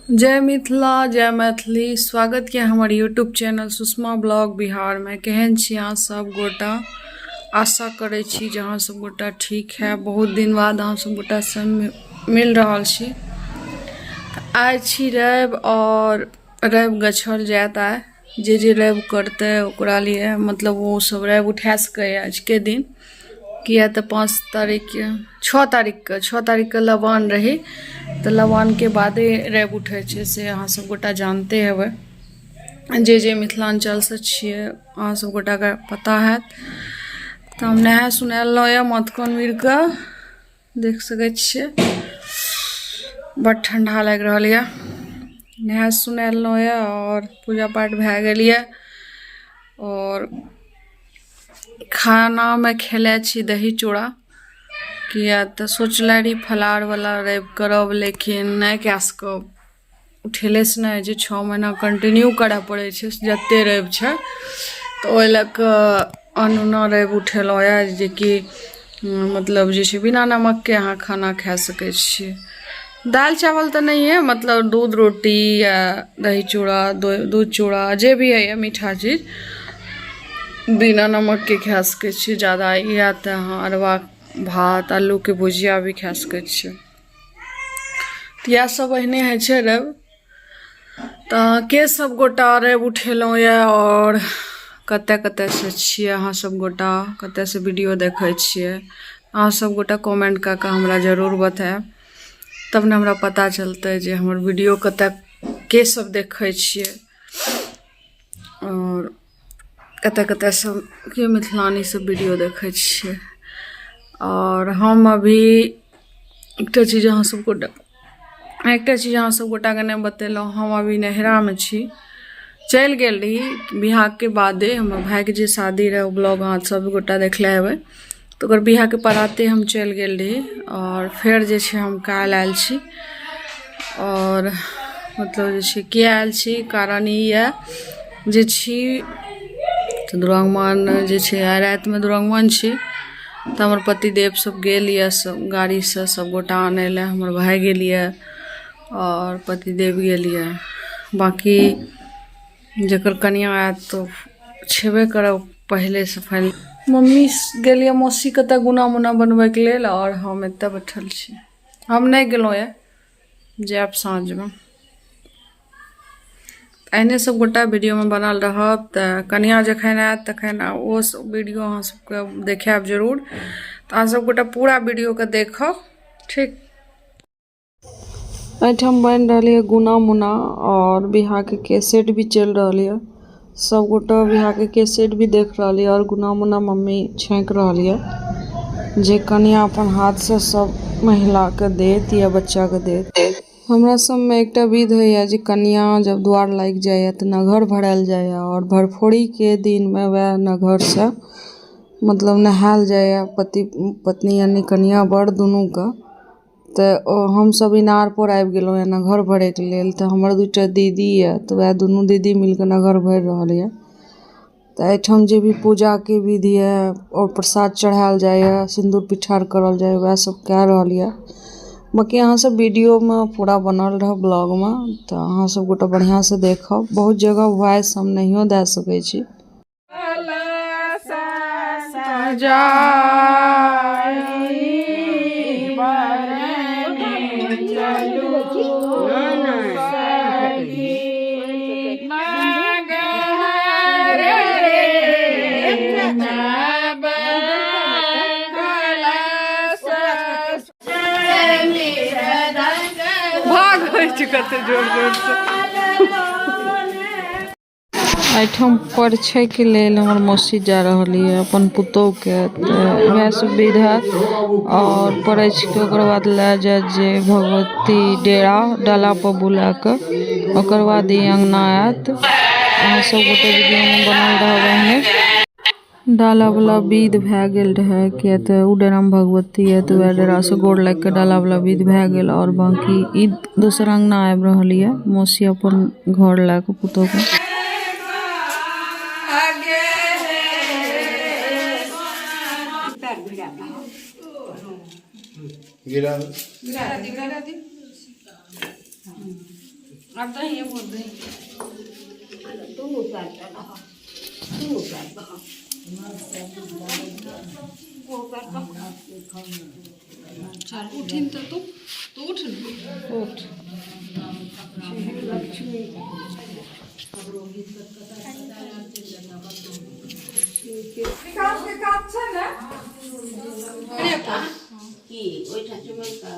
जय मिथिला जय मैथिली। स्वागत यऽ हमर यूट्यूब चैनल सुषमा ब्लॉग बिहारमे। केहन छी अहाँ सब गोटा? आशा करै छी जे अहाँ सब गोटा ठीक है। बहुत दिन बाद अहाँ सब गोटा से मिल रहल छी। आइ छी रवि आओर रवि गछल जायत। आइ जे जे रवि करतै ओकरा लिए मतलब ओ सब रवि उठा सकैए आजके दिन, किया तऽ 5 तारीखके 6 तारीखके 6 तारीखके लबान रहै, तऽ लबानके बादे रवि उठै छै, से अहाँ सब गोटा जानते हेबै। जे जे मिथिलाञ्चलसँ छियै, अहाँ सब गोटाके पता हैत। तऽ हम नहा सुना लेलहुँ यऽ, माथ कान देख सकै छियै, बड ठण्डा लागि रहल यऽ। नहा सुना लेलहुँ यऽ आओर पूजा पाठ भए गेल यऽ आओर खानामे खेले छी दही चूड़ा, किया तऽ सोचले रही फलाहारवला रवि करब, लेकिन नहि कए सकब। उठेलेसँ नहि होइ छै, 6 महीना कंटिन्यू करय पड़ै छै जतेक रवि छै। तऽ ओहि लऽ कऽ अनोना रवि उठेलहुँ यए, जेकि मतलब जे छै बिना नमकके अहाँ खाना खाए सकै छियै। दालि चावल तऽ नहिए, मतलब दूध रोटी या दही चूड़ा, दूध चूड़ा, जे भी होइए मीठा चीज बिना नमकके खाए सकै छियै। जादा या तऽ अहाँ अरबा भात, आलूके भुजिया भी खाए सकै छियै। तऽ इएह सब एहने होइ छै रवि। तऽ के सब गोटा रवि उठेलहुँ यऽ आओर कतऽ कतऽसँ छियै अहाँ सब गोटा, कतऽसँ वीडियो देखै छियै, अहाँ सब गोटा कमेन्ट कऽ कऽ हमरा जरूर बतायब, तब ने हमरा पता चलतै जे हमर वीडियो कतऽ के सब देखै छियै आओर कतऽ कतऽसँ के मिथिलानी सब वीडियो देखै छियै। आओर हम अभी एकटा चीज अहाँ सब गोटा एकटा चीज अहाँ सब गोटाके नहि बतेलहुँ। हम अभी नैहरामे छी। चलि गेल रही बियाहके बादे। हमर भायके जे शादी रहै, ओ ब्लॉग अहाँ सब गोटा देखले हेबै। तऽ ओकर बियाहके पराते हम चलि गेल रही आओर फेर जे छै हम काल्हि आयल छी। आओर मतलब जे छै किया आयल छी, कारण ई यऽ जे छी तऽ दुरागमन जे छै, आइ रातिमे दुरागमन छी। तऽ हमर पतिदेव सब गेल यऽ सब गाड़ीसँ सब गोटा आनै लए। हमर भाय गेल यऽ आओर पतिदेव गेल यऽ। बाँकी जकर कनिआँ आयत तऽ छेबे करब पहिलेसँ फाइनल। मम्मी गेल यऽ मौसीके ओतऽ गुना मुना बनबैके लेल आओर हम एतऽ बैठल छी। हम नहि गेलहुँ यऽ, जायब साँझमे। एहने सब गोटा वीडियोमे बनल रहब। तऽ कनिआँ जखन आयत तखन ओ वीडियो अहाँ सबके देखायब जरूर। तऽ अहाँ सब गोटा पूरा वीडियोके देखब, ठीक? एहिठाम बनि रहल यऽ गुना मुना आओर बियाहके कैसेट भी चलि रहल यऽ। सब गोटा बियाहके कैसेट भी देख रहल यऽ आओर गुना मुना मम्मी छाँकि रहल यऽ, जे कनिया अपन हाथसँ सब महिलाके देत या बच्चाके देत। हमरा सबमे एकटा विध होइए जे कनिया जब द्वार लागि जाइए तऽ नगहर भरायल जाइए आओर भरफोरीके दिनमे वएह नगहरसँ मतलब नहायल जाइए पति पत्नी, यानि कनिया वर दुनूके। तऽ ओ हमसभ इनारपर आबि गेलहुँ यऽ नगहर भरैके लेल। तऽ हमर दूटा दीदी यऽ, तऽ वएह दुनू दीदी मिलकऽ नगहर भरि रहल यऽ। तऽ एहिठाम जे भी पूजाके विधि यऽ आओर प्रसाद चढ़ायल जाइए, सिन्दूर पिठार करल जाइए, वएह सब कए रहल यऽ। बाँकी अहाँ सब वीडियोमे पूरा बनल रहब, ब्लॉगमे तऽ अहाँ सब गोटा बढ़िआँसँ देखब। बहुत जगह वॉइस हम नहियो दए सकै छी। भाग होइ छै कते जोर जोरसँ। एहिठाम परिछैके लेल हमर मौसी जा रहल यऽ अपन पुतोहुके। तऽ वएह सब विध हैत आओर परिछके ओकर बाद लए जायत जे भगवती डेरा डालापर बुला कऽ, ओकर बाद ई अङ्गना आयत। अहाँ सब गोटे वीडियोमे बनल रहब। एहने डालावला विध भए गेल रहै, किया तऽ ओ डेरामे भगवती यऽ, तऽ वएह डेरासँ गोर लागि कऽ डालावला विध भए गेल। आओर बाँकी ई दोसर अङ्गना आबि रहल यऽ मौसी अपन घर लए कऽ पुतोहुके। गिरा। आब दही एगो दही। तू पैर दह, तू पैर दह, ओ पैर दह। चल उठिन तऽ तू तू उठ ने। उठ। लक्ष्मी। विकास के काज छै ने। की ओहिठाम चुमैके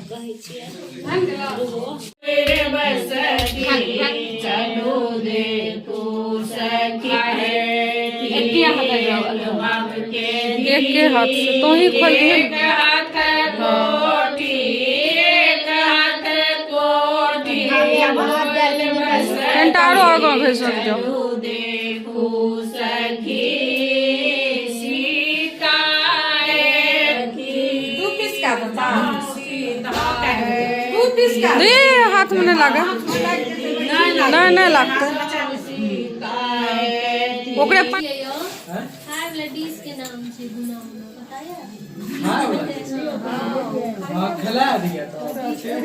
कहै छियै रुहो। एक के हाथ से तो ही खोल दिहे। कनिटा आरो आगाँ घसक जाओ। दे हाथ में नहीं लागे, नहीं नहीं लागते ओकरे। खाय वाला डिश के नाम छै गुना गुना, पता है? हाँ, खिला दिया तो।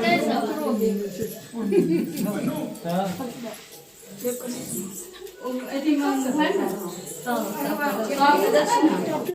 नहि सब। हाँ।